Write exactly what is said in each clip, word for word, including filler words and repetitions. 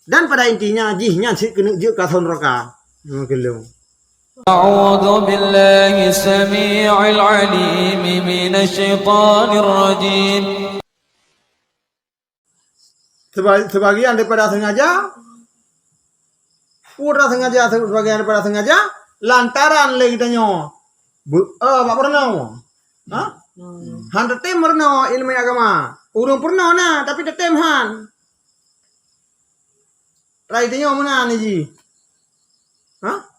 Dan pada intinya jih nyan cit keuneuk jeuet keu asoe neuraka. Nyoe keu lôn. أعوذ بالله السميع العليم من الشيطان الرجيم. Seba-, sebagian daripada sengaja, pura sengaja, sebagian daripada sengaja, lantaran lé geutanyoe be-, eh, bak peurunoe. Ha? Hmm. Han teutem meurunoe ileumèe agama. Ureueng peurunoe na, tapi teutem han. Rai tanyoe meunan jih. Ha?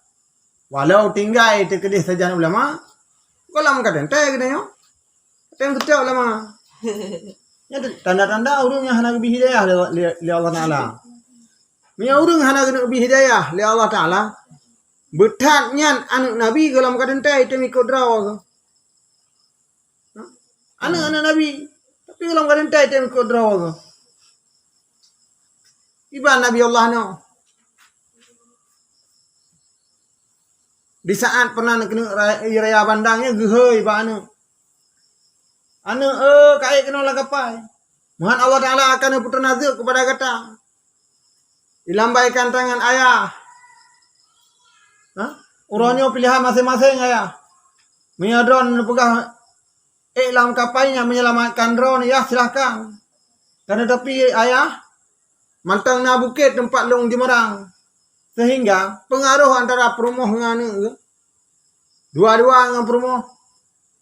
Walau tinggai teukeudeh sajan ulama, gohlom ka teuntèe geutanyoe. Teuntèe ulama. Nyan tanda-tanda ureueng nyang hana geubri hidayah lé, lé, lé Allah Taala. Meunyoe ureueng hana geubri hidayah lé Allah Taala, beuthat nyan aneuk Nabi gohlom ka teuntèe teuikot droe. Ha? Aneuk-aneuk Nabi, tapi gohlom ka teuntèe teuikot droe. Iban Nabi Allah Nuh. Di saat pernah keuneuk ra-, raya bandang nyan geuhôi bak aneuk. Aneuk, eh, ka ék keunoe lam kapai. Meuhan Allah Taala akan neupeutrön azeueb keupada gata. Dilambaikan tangan ayah. Ha? Uroe nyoe pilihan maséng-maséng ayah. Meunyoe droeneuh neupeugah ék lam kapai nyan menyelamatkan droeneuh, yah silahkan. Kan teutapi ayah, mantong na bukét teumpat lôn jimeurang. Sehingga peungaroh antara peurumoh ngon aneuk, dua-dua ngon peurumoh,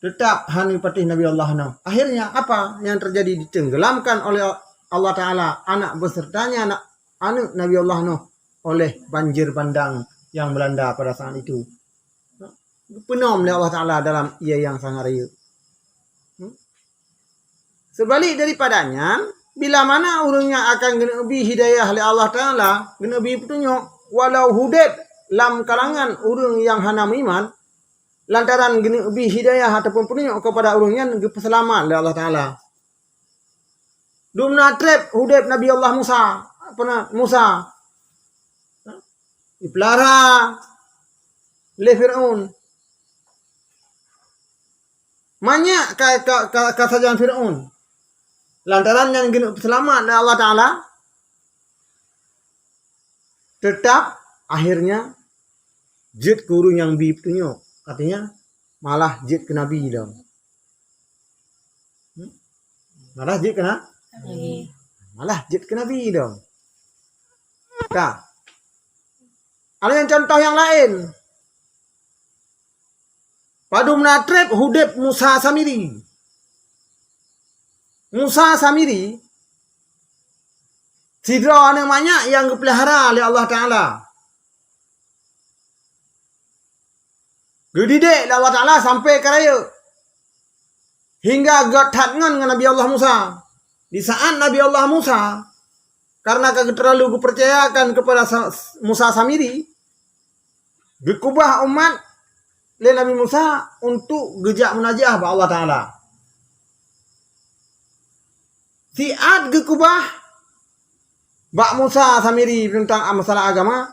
teutap hana patéh Nabi Allah Nuh. Akhirnya apa yang terjadi? Ditenggelamkan oleh Allah Taala anak besertanya, anak, aneuk Nabi Allah Nuh, oleh banjir bandang yang melanda pada saat itu. Geupeunom lé Allah Taala dalam ie nyang sangat rayeuk. Hmm? Seubalik daripada nyan, bila mana ureueng nyan akan geuneuk bi hidayah lé Allah Taala, geuneuk bi peutunyok, walau udeb lam kalangan ureueng nyang hana meuiman, lantaran geuneuk bi hidayah ataupun peutunyok keupada ureueng nyan geupeuseulamat lé Allah Taala. Dumna treb udeb Nabi Allah Musa, apa na, Musa. Dipeulara lé Fir'aun. Manyak ka, ka, ka, ka sajan Fir'aun. Lantaran nyan geuneuk peuseulamat lé Allah Taala, teutap akhirnya jeuet keu ureueng nyang bi peutunyok. Artinya, malah jeuet keu nabi lom. Hmm? Malah jeuet keu na-, Nabi. Malah jeuet keu nabi lom. Ka. Ada nyang contoh nyang laén. Padum na treb udeb Musa Samiri. Musa Samiri, sidroe aneuk manyak nyang geupeulihara lé Allah Taala. Geudidek lé Allah Taala sampai ka rayeuk. Hingga göt that ngon, ngon Nabi Allah Musa. Di saat Nabi Allah Musa, karena ka terlalu geupeucayakan keupada Sa-, Musa Samiri, geukubah umat lé Nabi Musa untuk geujak munajah bak Allah Taala. Siat geukubah bak Musa Samiri teuntang masalah agama,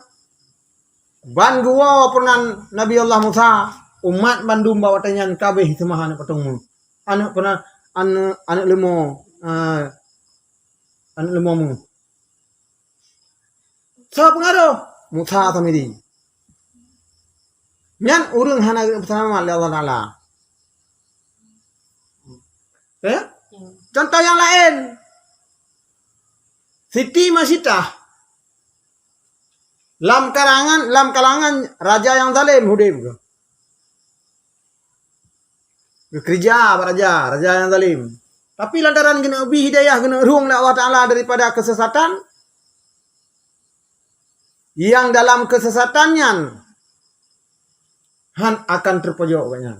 ban geuwoe peunan Nabi Allah Musa, umat bandum bak watèe nyan ka abéh seumah aneuk patong mu-, aneuk peunan, aneuk, aneuk leumo, eh, aneuk leumo mu. Soe peungaroh? Musa Samiri. Nyan ureueng hana geupeuseulamat lé Allah Taala. Eh? Contoh nyang laén. Siti Masitah. Lam karangan, lam kalangan raja nyang zalém udeb geuh. Geukeureuja bak raja, raja nyang zalém. Tapi lantaran geuneuk bi hidayah, geuneuk rhueng lé Allah Taala daripada keusesatan, nyang dalam keusesatan nyan han akan teupojok gobnyan.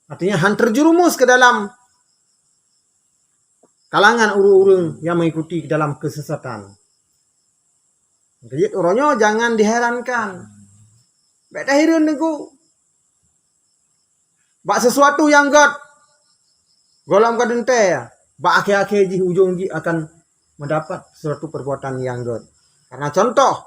Artinya, han terjerumus ke dalam kalangan ureueng-ureueng nyang mengikuti dalam keusesatan. Jeuet uroe nyoe jangan diherankan. Bèk tahireuen teungku. Bak sesuatu nyang göt, gohlom ka teuntèe, bak akhé-akhé jih, ujông jih akan mendapat sesuatu perbuatan nyang göt. Karena contoh,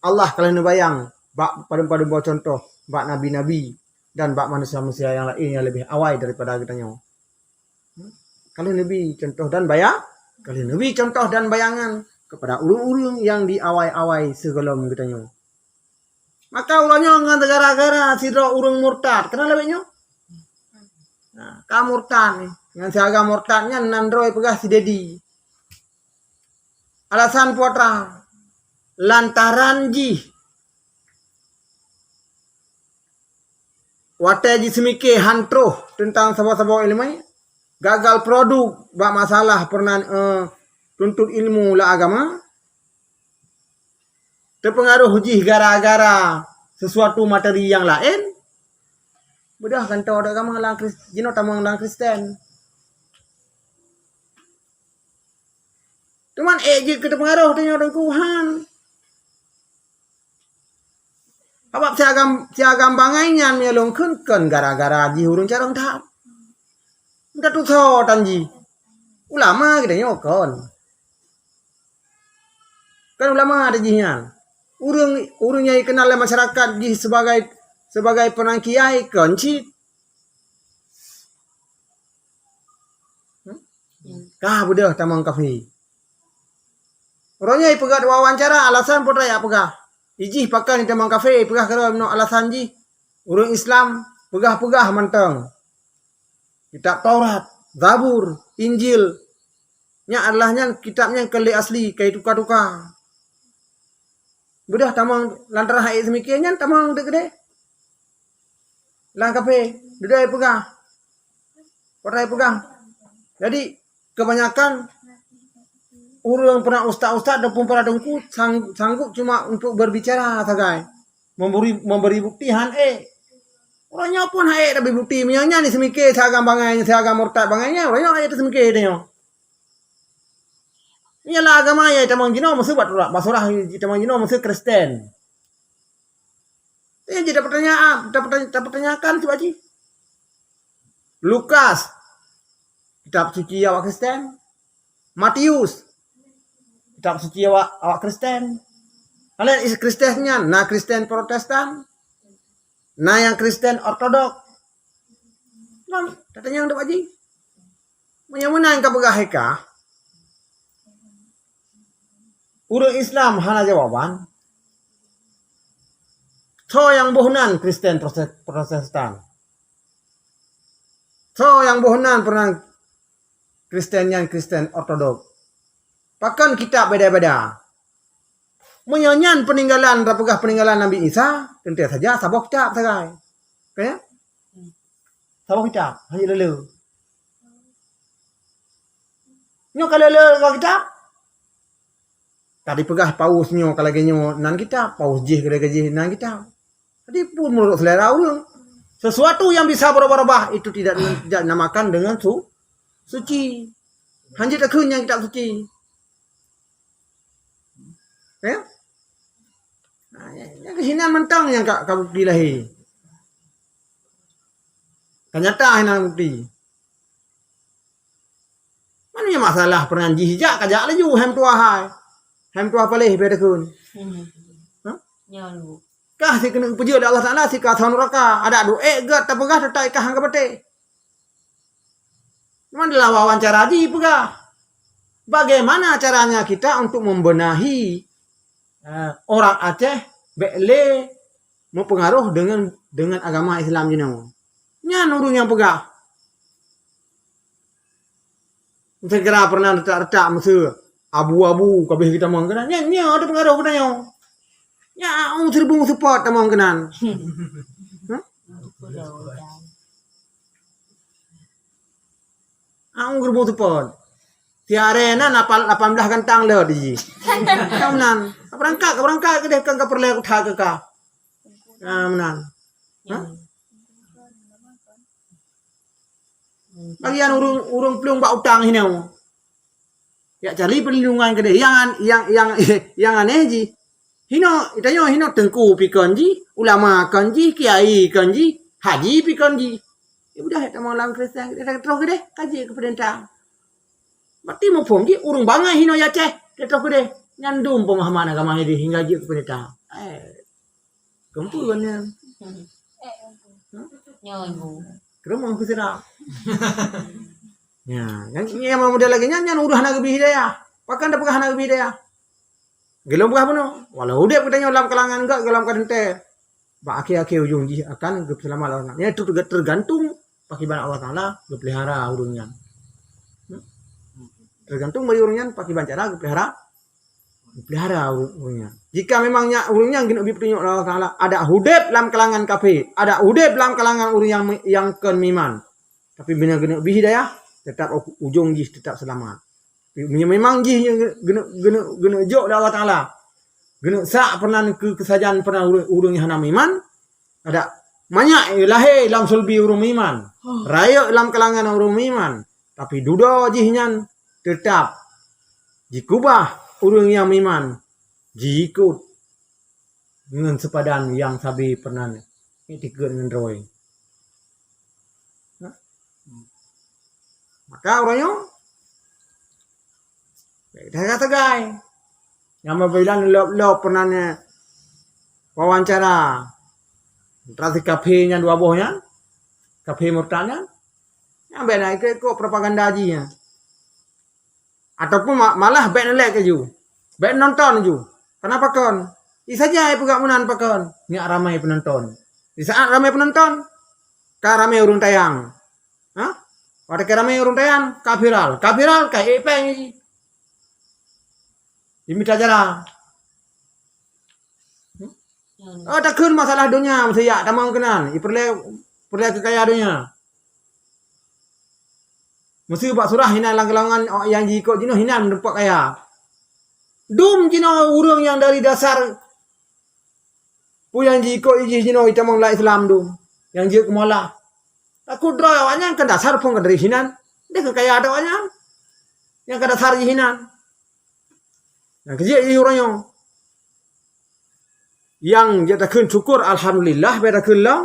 Allah ka lheueh neubayang bak padum-padum boh contoh, bak nabi-nabi dan bak manusia-manusia nyang laén nyang leubeh awai daripada geutanyoe. Ka lheueh neubi contoh dan baya-, ka lheueh neubi contoh dan bayangan. kepada ureuëng-ureuëng nyang di awai-awai sigohlom geutanyoe. Maka uroe nyoe ngon gara-gara sidroe ureuëng murtad, keunan lagée nyoe? Nah, ka murtad nyoe, ngon siagam murtad nyan nan droe peugah sidedi. Alasan peue teuma? Lantaran jih watée jiseumiké han troh teuntang saboh-saboh iéleumé, gagal produk bak masalah peurenan, eh, tuntut ilmu lam agama, teupeungaroh jih gara-gara sesuatu materi nyang laén, beudôh kanto agama lam Kris-, jinoe tamong lam Kristen. Cuman ék jeuet keu teupeungaroh tanyoe Teungku, han. Sabab siagam, siagam bangai nyan meunyoe lôn kheun kon gara-gara jih ureuëng carông that. Meututoe tan jih. Ulama geutanyoe kon. Kan ulama ada jih nyan. Ureuëng, ureuëng nyang dikenal lé masyarakat jih sebagai, sebagai peunan kiai kon cit. Hmm? Ka beudôh tamong kafé. Uroe nyoe ipeugah wawancara alasan peue teuma jak peugah. Ijih pakon tamong kafé, ipeugah keudroe meunoe alasan jih. Ureuëng Islam peugah-peugah mantong. Kitab Taurat, Zabur, Injil. Nyan adalah nyan kitab nyang kon lé asli, ka ituka-tuka. Beudôh tamong lantaran hai seumiké nyan tamong deukeudeh. Lam kafé, dudoe peugah. Peue teuma peugah. Jadi, kebanyakan ureuëng peunan ustaz-ustaz ataupun para teungku sang-, sanggup cuma untuk berbicara sagai. Memberi, memberi bukti han ék. Uroe nyoe pun han ék tabri bukti. Meunyoe nyan diseumiké siagam bangai, siagam murtad bangai nyan, uroe nyoe han ék diseumiké tanyoe. Nyoe lam agama nyang tamong jinoe meuseu bak, bak surah tamong jinoe meuseu Kristen. Nyan jih tapeutanya-, tapeutanya-, tapeutanyaakan cit bak jih. Lukas, kitab suci awak Kristen. Matius, kitab suci awak, awak Kristen. Kalian isi Kristen nyan, na Kristen Protestan, na nyang Kristen Ortodok. Nah, tatanyong dek bak jih. Meunyoe meunan ka peugah hai ka, ureuëng Islam hana jawaban. Soe nyang boh nan Kristen Protestan? Soe nyang boh nan peunan Kristen nyan Kristen Ortodok? Pakon kitab beda-beda? Meunyoe nyan peuninggalan, tapeugah peuninggalan Nabi Isa, teuntée saja saboh kitab sagai. Ka nyan? Saboh kitab, hana le-le. Nyoe ka le-le saboh kitab. Tadi peugah paus nyoe ka lagée nyoe nan kitab, paus jih ka lagée jih nan kitab. Jadi pun menurut selera ureuëng. Sesuatu yang bisa berubah-ubah itu tidak, tidak dinamakan dengan su-, suci. Hana jeuet takheun nyang kitab suci. Ya? Nah, nyang keuh sinan mantong nyang ka, ka bukti lahé. Ka nyata hinan bukti. Mana nyang masalah peunan jih jak, ka jak laju, hem tuha hai. Hem tuha paléh beda kun. Hmm. Hah? Nyan, Bu. Kah si keuneuk peujeuet lé Allah Taala si ka asoe nuraka, adak duek gét tapeugah teutap ikah han ka patéh. Cuman dalam wawancara jipeugah, bagaimana caranya kita untuk membenahi, eh, orang Aceh bék lé meupeungaroh dengan, dengan agama Islam jinoe. Nyan ureuëng nyang peugah. Segera peureunah retak-retak meuseu abu-abu ka abéh geutamong keunan. Nyan, nyan ada peungaroh geutanyoe. Nyan, aung seribu seupôt tamong keunan. Hah? Aung seribu seupôt. Tiare nan lapan, lapan belas gantang le di. Kau nan. Ka beurangkat, ka beurangkat keudeh, kan ka peureulée keu that keu ka. Ah, meunan. Hah? Bagian ureuëng, ureuëng plueng bak utang hinoe. Jak cari perlindungan keudeh. Nyang an-, nyang, nyang, nyang aneh jih. Hinoe, tanyoe hinoe teungku pi kon jih, ulama kon jih, kiai kon jih, haji pi kon jih. Ya udah, tamong lam Kristen, troh keudeh, ka jeuet keu peurintah. Berarti muphom jih ureuëng bangai hinoe Aceh, troh keudeh. Nyan dum pemahaman agama jih hingga jeuet keu peurintah. Eh. Keumpun nyan. Nyoe, Bu. Keureumoh keu sidroe. Ya, nyan, nyan model lagée nyan, nyan ureuëng hana geubri hidayah. Pakon tapeugah hana geubri hidayah? Geulom peugah bunoe. Walau udeb geutanyoe lam kalangan gak, geulom ka teuntée. Bak akhé-akhé ujong jih akan geuseulamat lé Allah Taala. Nyan terga-, tergantung pakriban Allah Taala geupeulihara ureuëng nyan. Hmm? Tergantung bagi ureuëng nyan pakriban cara geupeulihara, geupeulihara ureuëng nyan. Jika memang nyak ureuëng nyan geuneuk bi peutunyok lé Allah Taala, adak udeb lam kalangan kafé, adak udeb lam kalangan ureuëng nyang me-, nyang kon meuiman, tapi bila geuneuk bi hidayah, teutap u-, ujong jih teutap seulamat. Meunyoe memang jih nyang geuneuk, geuneuk, geuneuk jok lé Allah Taala, geuneuk sak peunan keu keusajan peunan ureuëng, ureuëng nyang hana meuiman, adak manyak lahé lam sulbi ureuëng meuiman, rayeuk lam kalangan ureuëng meuiman, tapi dudoe jih nyan teutap jikubah ureuëng nyang meuiman, jiikot ngon seupadan nyang sabe peunan iktikeuet ngon droe. Nah. Maka uroe nyoe, bèk teuga-teugai. Nyang meubilang lop-lop peunan wawancara. Antara si kafé nyan dua boh nyan, kafé murtad nyan, nyan bèk na ikot-ikot propaganda jih nyan. Ataupun ma-, malah bèk neulek keju. Bèk nonton ju. Kenapa kon? Di saja peugah meunan pakon. Nyak ramai penonton. Di saat ramai penonton, ka ramai ureuëng tayang. Ha? Watèe ka ramai ureuëng tayang, ka viral. Ka viral, ka ék péng jih. Jimita jara. Hmm? Oh, takheun masalah donya, meusiyak tamong keunan. Ipeureulèe, peureulèe keu kaya donya. Meuseu bak surah hinan lam kalangan awak nyang jiikot jinoe hinan meurumpok kaya. Dum jinoe ureuëng nyang dari dasar peue nyang jiikot jih jinoe itamong lam Islam dum. Nyang jeuet keu meulah. Takot droe awak nyan kan dasar phon ka dari hinan. Deh keu kaya awak nyan. Nyang ka dasar jih hinan. Nyang keujeuet jih uroe nyoe. Nyang jak takheun syukur, alhamdulillah, bèk takheun lom.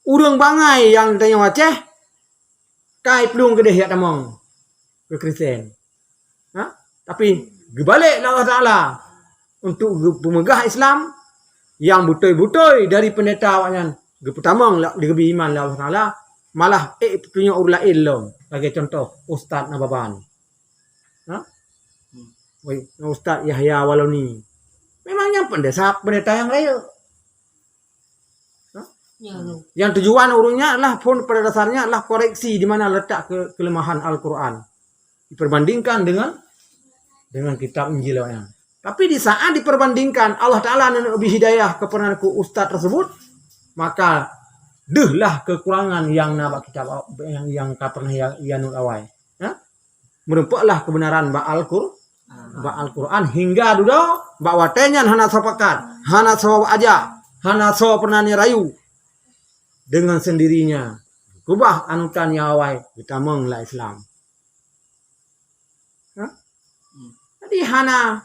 Ureuëng bangai nyang tanyoe Aceh, kai plueng keudeh jak tamong keu Kristen. Ha? Tapi geubalek lé Allah Taala untuk geupeumeugah Islam, nyang beutôi-beutôi dari peundeta awaknyan geupeutamong la-, geubri iman lé Allah Taala, malah ék peutunyok ureuëng laén lom, lagèe contoh Ustaz Nababan. Ha? Woi, Ustaz Yahya Waloni. Memang nyan peundesa-, peundeta nyang rayeuk. Ha? Ya, tu. Yang tujuan ureuëng nyan adalah phon pada dasarnya adalah koreksi di mana letak ke-, kelemahan Al-Quran. Diperbandingkan dengan, dengan kitab Injil awaknyan. Tapi di saat diperbandingkan, Allah Taala neubri hidayah kepada ku ustaz tersebut, maka deuhlah kekurangan yang na bak kitab aw-, yang, yang ka pernah ia, ia nut awai. Ha? Meurumpoklah kebenaran bak Al-Qur-, bak Al-Quran hingga dudoe bak watèe nyan hana soe pakat, hana soe ajak, hana soe peureunani rayu. Dengan sendirinya, kubah anutan nyang awai geutamong lam Islam. Ha? Jadi hana,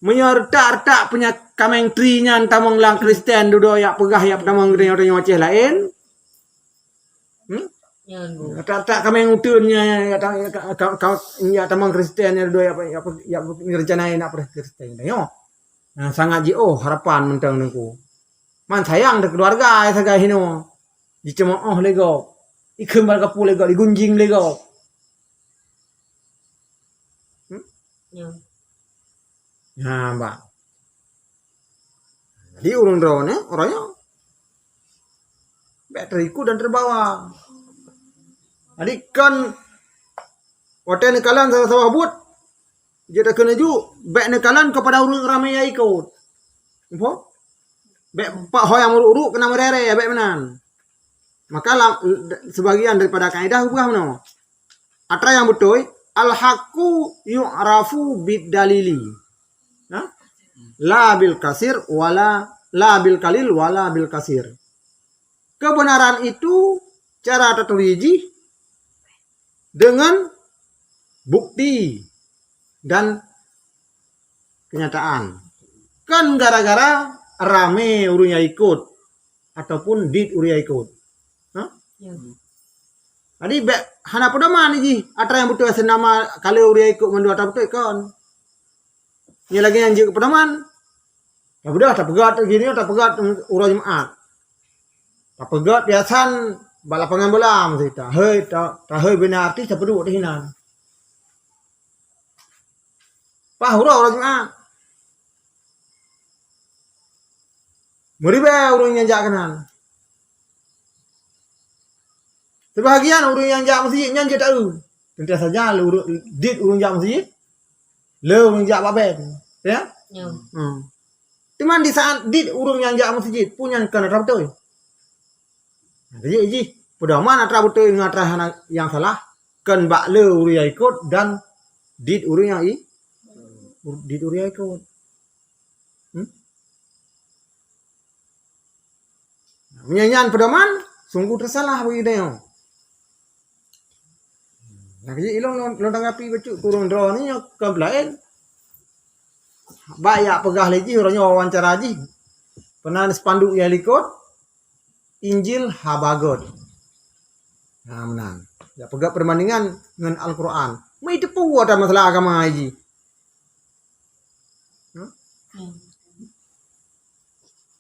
meunyoe retak-retak punya kameng tri nyan tamong lam Kristen dudoe yak peugah yak peutamong geutanyoe Aceh laén. Hmm? Nyan, Bu. Retak-retak kameng uteuen nyan yak ta-, yak ka-, ka-, ka-, yak tamong Kristen nyan dudoe yak, yak, yak, yak rencana nak peugah Kristen tanyoe. Nah, sangat jiôh harapan mantong Teungku. Man sayang teuh keuluwarga sagai hinoe. Jiceumoh lé gob. Ikheun bak kapu lé gob, digunjing lé gob. Hmm? Ya. Nah, bah. Jadi ureuëng droeneuh, ureuëng nyoe bèk teurikot dan terbawa. Jadi kan watèe neukalon saboh-saboh buet, jeuet takheun laju, bèk neukalon keupada ureuëng ramé nyang ikot. Muphom? Bèk bak ho nyang meuruk-ruk keunan meuréré, bèk meunan. Maka lam, sebagian daripada kaedah geupeugah meunoe. Atra nyang beutôi, al-haqqu yu'rafu bid dalili. Nah? La bil kasir wala, la bil kalil wala bil kasir. Kebenaran itu cara taturi jih dengan bukti dan kenyataan. Kan gara-gara ramé ureuëng nyang ikot ataupun dit ureuëng nyang ikot. Ha? Ya. Jadi bèk hana peudoman jih atra nyang beutôi seunama kali ureuëng nyang ikot mandua atra beutôi kon. Nyan lagèe nyang jeuet keu peudoman. Tabeudôh, tapeugöt lagèe nyoe, tapeugöt uroe Jumat. Tapeugöt biasa bak lapangan bola meuseue ta. Hei, ta-, tahôi bina artis tapeuduek di hinan. Paih uroe, uroe Jumat. Meuribèe ureueng nyang jak keunan. Seubahagian ureueng nyang jak meuseujid nyan jeuet taeu. Teuntèe saja lé ureueng, dit ureueng jak meuseujid, lé ureueng jak bak band. Ya? Ya. Hmm. Teuma di saat dit ureueng nyang jak meuseujid, peue nyan kon atra beutôi. Jadi jih, peudoman atra beutôi ngon atra hana nyang salah, kon bak lé ureueng nyang ikot dan dit ureueng nyang i-, dit ureueng nyang ikot. Hmm? Meunyoe nyan peudoman, sungguh teusalah bagi geutanyoe. Nah, keuji ilôn lôn, lôn tanggapi bacut kureueng droe nyoe kon peulaén. Bak jak peugah lé jih, uroe nyoe wawancara jih. Peunan spanduk nyang likot, Injil haba gét. Nah, meunan. Jak peugah peubandingan ngon Al-Quran. Meuteupeu atra masalah agama jih. Hmm. Hmm.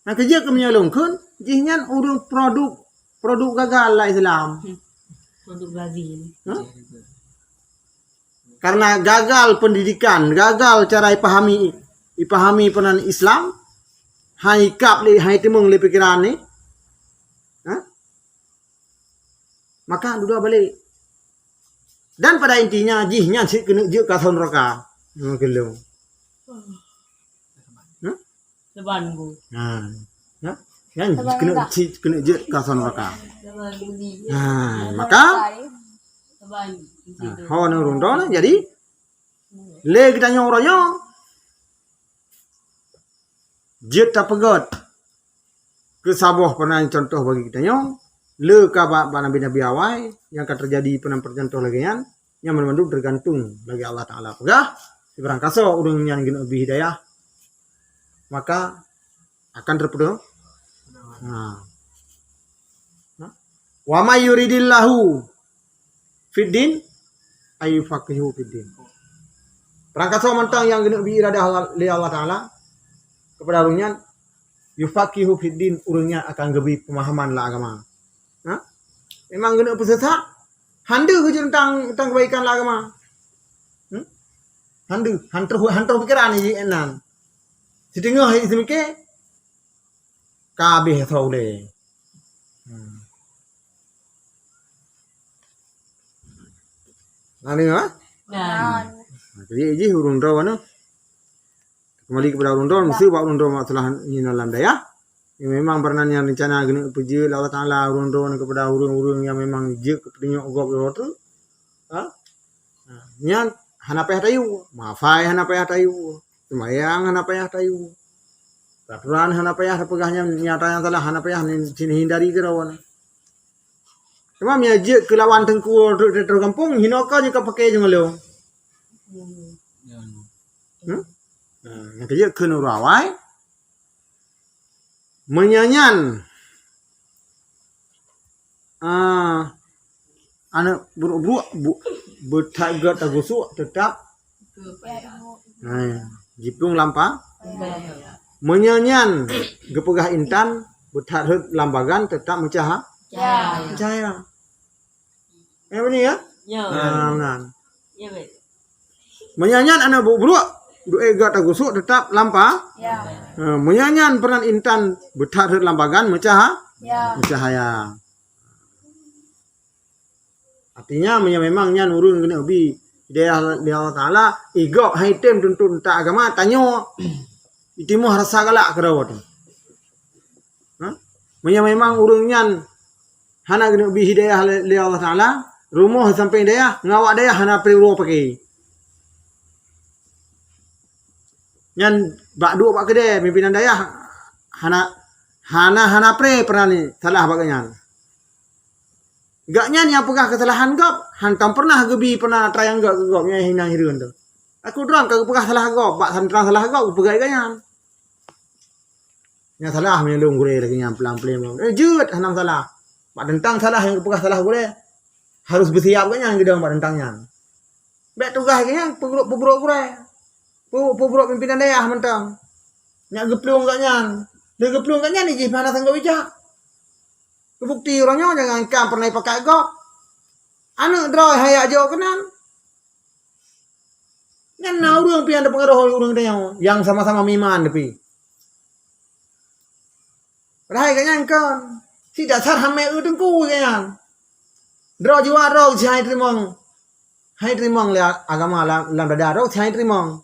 Nah, keujeuet keu meunyoe lôn kheun, jih nyan ureueng produk, produk gagal lam Islam. Hmm. Produk Brazil. Hah? Karena gagal pendidikan, gagal cara ipahami, ipahami peunan Islam, hai ikab lé, hai teumeung lé pikeran ni. Hah? Maka dudoe balek. Dan pada intinya jih nyan cit keuneuk jeuet keu asoe nuraka. Nyoe keu lôn. Hah? Saban bu. Ha. Ha? Nyan keuneuk cit keuneuk jeuet keu asoe nuraka. Saban bu di. Ha, maka Saban. Ha, ho neu rundong jadi lé geutanyoe uroe nyoe jeuet tapeugét keu saboh peunan contoh bagi geutanyoe, le ka bak, bak nabi-nabi awai nyang ka teujadi peunan peucontoh lagèe nyan, nyan banmandum teugantung lagèe Allah Taala peugah, sibarang kasoe ureueng nyan geuneuk bri hidayah, maka akan teupeudong. Ha. Nah. Wa may yuridillahu fiddin ayyufaqihu fiddin. Barangkasoe mantong nyang geuneuk bri iradah lé Allah Taala keupada ureueng nyan, yufaqihu fiddin, ureueng nyan akan geubri peumahaman lam agama. Ha? Memang geuneuk peuseusat, han deuh jeuet teuntang, teuntang keubaikan lam agama. Hmm? Han deuh, han troh, han troh pikeran jih nan. Siteungoh jih seumiké, ka habéh asoe ulèe. Hmm. Na deungö, ha? Na. Jadi jih ureueng droe nyoe. Kembali kepada ureueng droe, meusti bak ureueng droe masalah nyoe lam dayah. Ya, memang peurenan nyang rencana geuneuk peujeuet lé Allah Taala ureueng droe keupada ureueng-ureueng nyang memang jeuet keu peutunyok gob droe teuh. Ha? Ha, nyan hana payah tayue, mafai hana payah tayue, seumayang hana payah tayue. Peraturan hana payah tapeugah nyan, nyata nyang salah hana payah ni, sini hindari keudroe. Cuma meunyo jeuet keu lawan teungku trok-trok gampông, hinoe ka jeuet ka paké jeungeulong. Hmm? Nah, nyang keujeuet keu nurut awai. Meunyo nyan, ah, aneuk brok-brok bu-, beuthat gét tagusok teutap, nah, jiplueng lam pa. Meunyo nyan geupeugah intan, beuthat rhot lam bagan teutap meucaha-, meucahya. Ya, beuna ya? Ya. Nah, nah. Ya, baik. Meunyo nyan aneuk brok-brok, duek gét tagusok teutap lam pa. Ya. Ha, meunyo nyan peurenan intan beuthat rhot lam bagan meucaha-, ya, meucahya. Artinya, meunyo memang nyan ureueng geuneuk bri hidayah lé Allah Taala, i gob han item tuntot teuntang agama, tanyoe itimoh rasa galak keudroe teuh. Ha? Meunyo memang ureueng nyan hana geuneuk bri hidayah lé, lé Allah Taala, rumoh sampéng dayah, ngon awak dayah hana pré uroe paké. Nyan bak duek bak keudè, pimpinan dayah hana, hana, hana pré peurenan salah bak gobnyan. Gobnyan nyang peugah keusalahan gob, hantom peureunah geubri peurenan atra nyang gét keu gob nyang hinan hireuen teuh. Aku droe ka geupeugah salah gob, bak teuntang salah gob geupeugah gobnyan. Nyang salah meunyo lôn gurèe lagèe nyan peulaén-peulaén. Eh, jeuet hana salah. Bak teuntang salah nyang geupeugah salah gurèe, harôh beusiab gobnyan geudong bak teuntang nyan. Bèk tugaih gobnyan peubrok-peubrok gurèe. Peu-, peubrok pimpinan dayah mantong. Nyak geuplueng gobnyan. Lé geuplueng gobnyan jih hana sanggob ijak. Teubukti uroe nyoe jangankan peureunah ipakat gob. Aneuk droe han ijak jok keunan. Nyan na ureueng pih nyang teupeungaroh ureueng tanyoe nyang sama-sama meuiman tapi. Padahai gobnyan kon. Si dasar hamé eu teungku gobnyan. Droe jiwa droe si hai teurimong. Hai teurimong lé agama lam, lam dada droe si hai teurimong.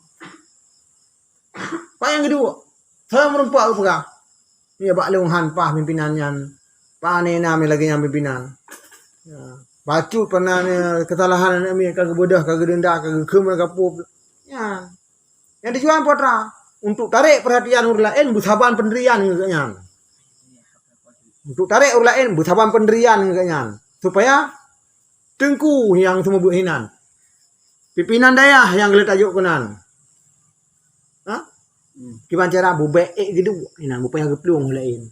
Pajan geuduek. Soe meureumpok geupeugah. Nyoe bak lôn han paih pimpinan nyan. Pane na mi lagée nyan pimpinan. Ya. Bacut pernah ni kesalahan aneuk miet ka geubeudôh, ka geudenda, ka geukheun lam kapôh. Ya. Nyang tujuan peue teuma? Untuk tarek perhatian ureuëng laén beusaban peundirian ngon gobnyan. Untuk tarek ureuëng laén beusaban peundirian ngon gobnyan. Supaya teungku nyang seumeubeuet hinan. Pimpinan dayah nyang geulet tajok keunan. Ha? Kiban cara bubek ék geuduek inan bupaya geuplueng laén.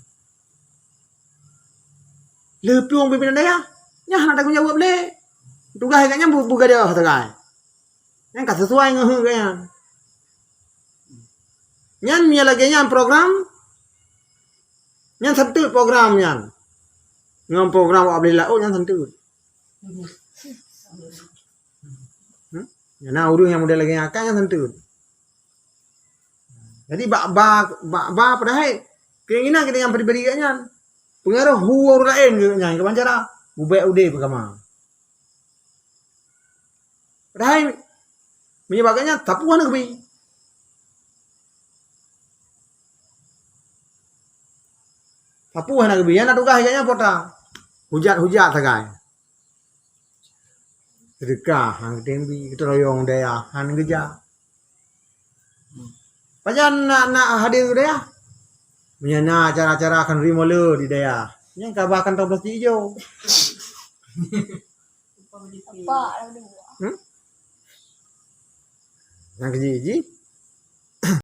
Lheueh plueng pimpinan dayah, nyan hana tanggung jaweueb lé. Tugaih gobnyan bu-, beugadôh sagai. Nyan ka sesuai ngon heueh gobnyan. Nyan meunyo lagée nyan program, nyan santeuet program nyan. Ngon program awak bli laôt nyan santeuet. Hmm? Nyan na ureuëng nyang model lagée nyan akan nyan santeuet. Jadi bak ba, bak ba padahai keinginan kita nyang pribadi gobnyan. Pengaruh ureuëng laén gobnyan kiban cara bubek udeb agama. Padahai meunyo bak gobnyan sapeue hana geubi. Sapeue hana geubi, nyang na tugaih gobnyan peue teuma? Hujat-hujat sagai. Seudeukah han geutem bi, geuteurayong dayah han geujak. Pajan na, na hadir u dayah? Meunyo na acara-acara khanduri Maulud di dayah, nyan ka ba kantong plastik ijo. Hmm? Nyang keujih-jih,